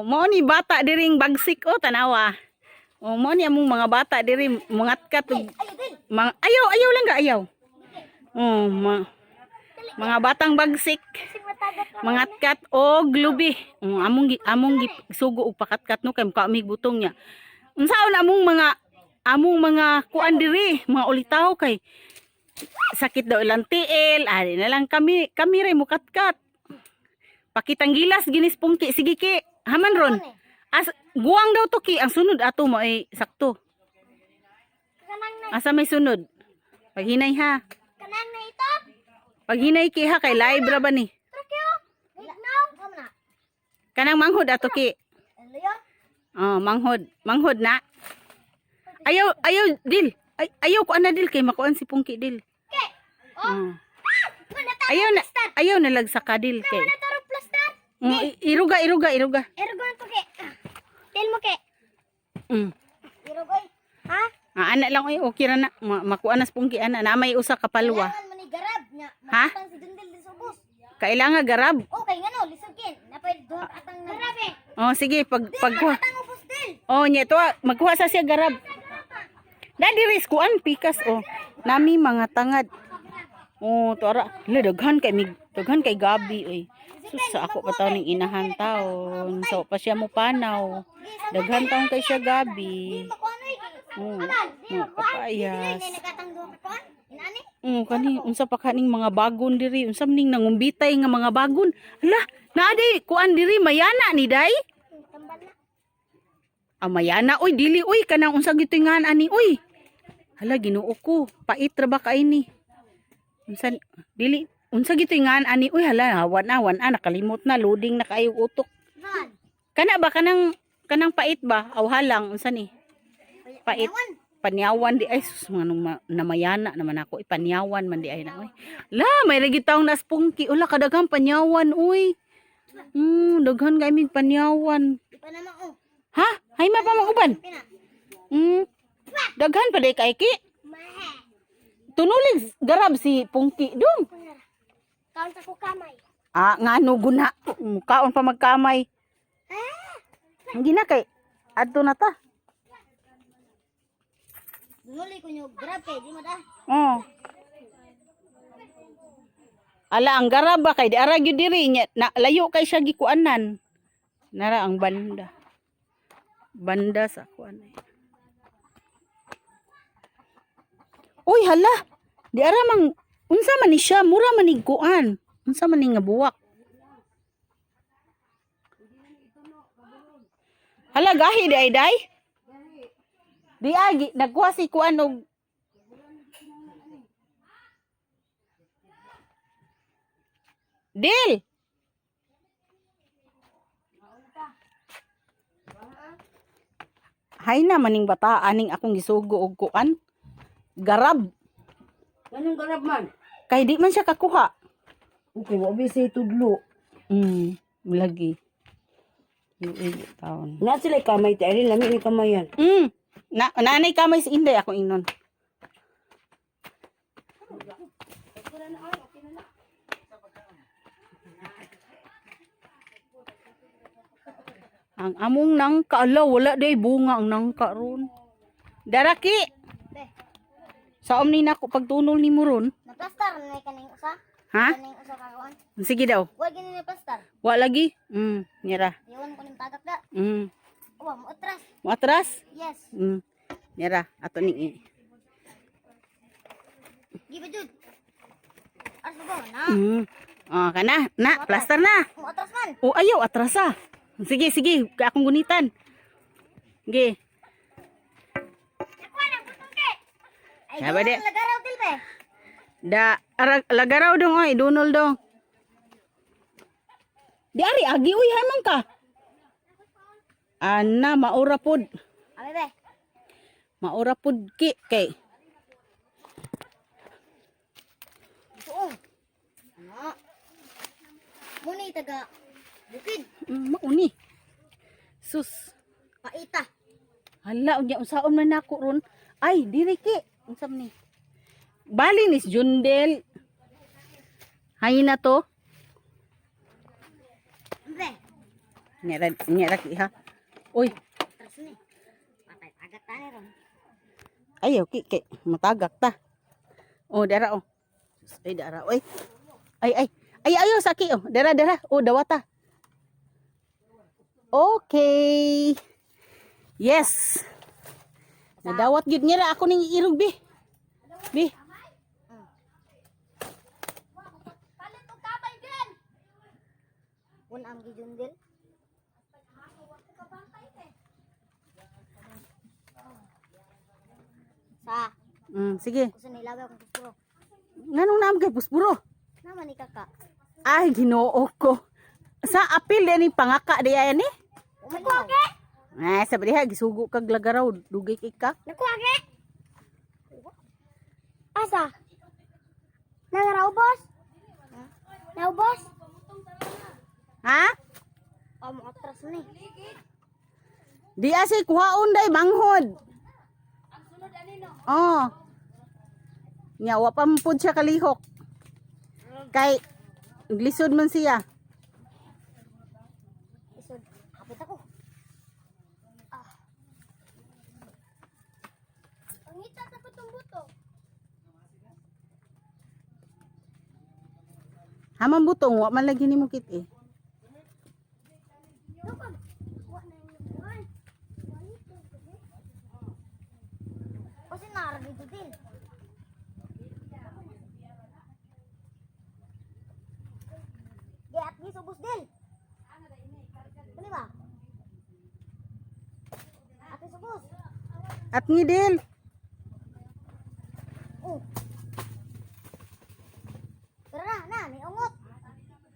Oh, mao ni bata diring bagsik oh, tanawa. Oh, mao ni among mga bata diri mangatkat og mga ayaw, ayaw lang ga ayaw. Oh, mga batang bagsik mangatkat og lubi. Oh, among sugo og pakatkat no kay muka mig butong niya. Unsaon among mga kuan diri, mga ulitaw kay sakit daw ilang tiil, ari na lang kami kami ray mukatkat. Pakitang gilas ginis pungki, sige ki, haman ron. As guwang daw to ki, ang sunod ato mo ay sakto. Kanang na, Asa may sunod? Paghinay ha. Kanang na ito. Paghinay ki ha kay live ra ba ni? Trakyo. Now. Sama na. Kanang manghod ato ki. Ano yun? Oh, manghod. Manghod na. Ayaw, ayaw, dil. Ay, ayaw ko ana dil kay makuan si Pungki dil. Ke. Oh. Oh. Wala Ayaw na lagsaka dil kay. taro plastar. Oh, iruga, iruga, iruga. Ergo na to ke. Tel mo ke. Irugoy. Ha? Ah, ana lang oy, okay ra na. Makuan na si Pungki ana. Na may usa ka palwa. Kailangan man ni garab nya. Ha? Matang si Dundel din sa ubos. Kailangan garab. Okay ngano lisod kin. Napay duha ka atang garab eh. Oh, sige, pag pagkuha. Atang ubos dil. Oh, nya to, magkuha sa siya garab. Dadi ris kuan pikas oh. Nami mga tangad. Oh, to ara. Hala, daghan kay mig daghan kay gabi oy. Sus, sa ako pa taon ning inahan taon. So pa siya mo panaw. Daghan taon kay siya gabi. Makuano eh. Oh, Anan, di oh, makuan. kapayas. Dili nakatang duha ka kuan. Inani. Oh, kani unsa pa kaning mga bagon diri? Unsa man ning nangumbitay nga mga bagon? Hala, naa day kuan diri mayana ni day. Tambal na. Ah, mayana oy, dili oy kanang unsa gitoy ngan ani oy. Hala, Ginoo ko, pait ra ba kay ni? Unsa dili unsa gitoy ngan ani oy, hala, wan na wan na nakalimot na, loading na kaayo utok. Man. Kana ba kanang kanang pait ba aw halang unsa ni? Pait. Panyawan di ay sus mga nung namayana naman ako ipanyawan man di ay na oy. La, may lagi taong naspungki. Ula kadaghang panyawan oy. Daghan kay mig panyawan. Di pa naman oh. Ha? Hay ma pa uban. Pina. Daghan pa day kay ki. Mahe. Tunulig garab si Pungki dong. Kaon sa ko kamay. Ah, ngano guna. Kaon pa magkamay. Hindi na kay adto na ta. Dunuli ko nyo grab kay di mo da. Oh. Ala ang garab ba kay di ara gyud diri nya na, layo kay siya gikuanan. Nara ang banda. Banda sa kuan. Eh. Uy hala. Di ara mang unsa man ni siya mura man ni kuan. Unsa man ni nga buwak. Hala gahi di ay day. Di agi nagkuha si kuan og Dil. Hay na maning bata aning akong gisugo og kuan. Garab Anong garab man? kay di man siya kakuha. Okay, wa bi say tudlo. Lagi. Yuig taon. Na sila kamay ta rin lami ni kamayan. Na nanay kamay si Inday akong ingnon. Ang among nangka, ala, wala day bunga ang nangka ron. Daraki! Be. Sa ni nako pagtunol ni mo ron. Naplastar na kaning usa. Ha? Kaning usa ka kuan. Sige daw. Wa gini na plastar. Wa lagi. Nira. Iwan ko ning tagak da. Wa mo atras. Mo atras. Yes. Nira ato ni. Give it dude. Ars ba na? Oh, kana na plaster na. Mo atras man. O ayaw atrasa. Sige, sige, kay akong gunitan. Sige. Nakuha na butong ke. Ay, Sabi di. lagaraw dil be. Da arag, lagaraw dong oy, dunol dong. Di ari agi uy haman ka. Ana maura pod. Abi be. Maura pod ki kay. Tuong. Ano? Muna taga bukid. Mauni. Sus. Paita. Hala unya unsaon man nako ron? Ay, diri ki. Unsa man ni? Bali ni Jundel. Hay na to. Be. Nya nya ra ki ha. Uy, Atras ni. Patay agat tani ron. Ayaw ki kay matagak ta. Oh, dara oh. Ay, dara oy. Ay ay. Ay ayaw saki oh. Dara dara. Oh, dawata. Okay. Yes. Nadawat gyud nila ako ning iirog bi. Bi. Palit og kamay din. Un am gijundil. Sa, Sige. gusto nilabay akong kuspuro. Nganong naam kay puspuro? Naman ni kaka. Ay, Ginoo ko. Sa apil din ni pangaka di ay ni. Nakuha ke? Ay, sabi diha gisugo kag lagaraw, dugay kay ka. Nakuha ke? Asa? Nangaraw, boss? Naubos? Ha? Oh, mo atras ni. Di asi kuhaon day manghod. Oh. Nya wa pa man pud siya kalihok. Kay lisod man siya. Isod, kapit ako. Ah. Pangita sa patong buto. Haman butong wa man lagi nimo kit eh. Dukon. Wa na yung buwan. O sinara dito din. Di at least ubos din. Kani ba? Ate ubos. At ngidil. Oh. Tara na, na, may ungot.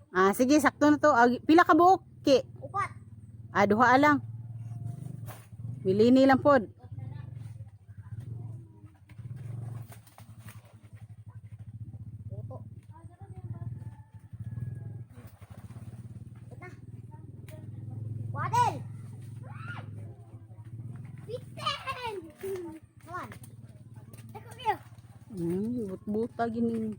Ah, sige, sakto na to. Ah, pila ka buok ki? Upat. Ah, duha lang. Milini lang pod. Puto. Ito na. Wadel! Biten! Naman. Ako kayo. But-buta gini.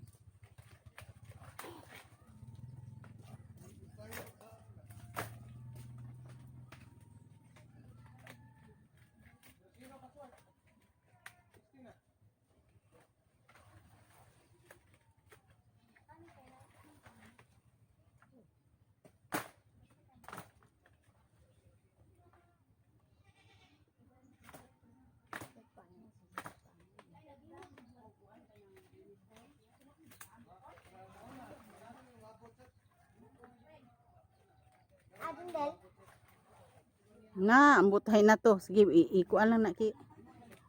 Ah, Jundel. Na, ambuthay na to. Sige, ikuan lang na ki.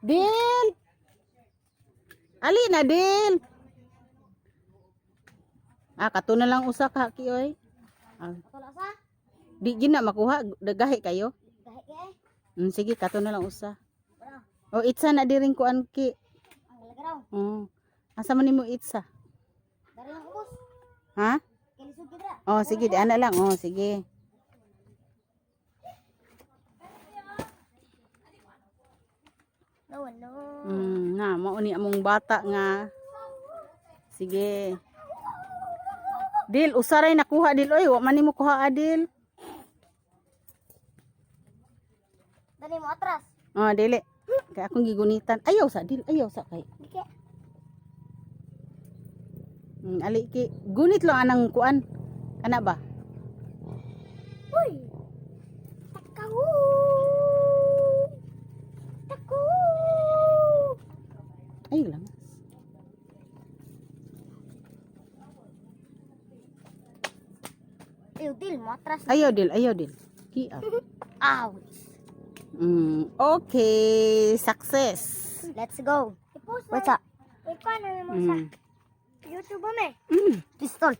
Dil! Ali na, Dil! Ah, kato na lang usa ka ki oy. Ah, Ako lang sa. di gid na makuha, dagahi kayo. Gahi ka eh. Sige, kato na lang usa. Wala. O itsa na diring kuan ki. Ang galagaraw. Oh. Asa man nimo itsa? Dari lang ubos. Ha? Kalisod ka dra. Oh, sige, di ana lang. Oh, sige. No, no. Na mao ni among bata nga. Sige. Dil, usaray nakuha dil oy, wa man nimo kuha adil. Dali mo atras. Oh, dili. Kay akong gigunitan. Ayaw sa dil, ayaw sa kay. Di kaya. Ali ki gunit lang anang kuan. Kana ba? Uy! Takaw! Takaw! Ay lang. Ayaw, dil mo atras. Ayaw dil, ayaw dil. Ki ah. Ouch! Okay, success. Let's go. What's up? Mm. YouTube ba me? Pistol.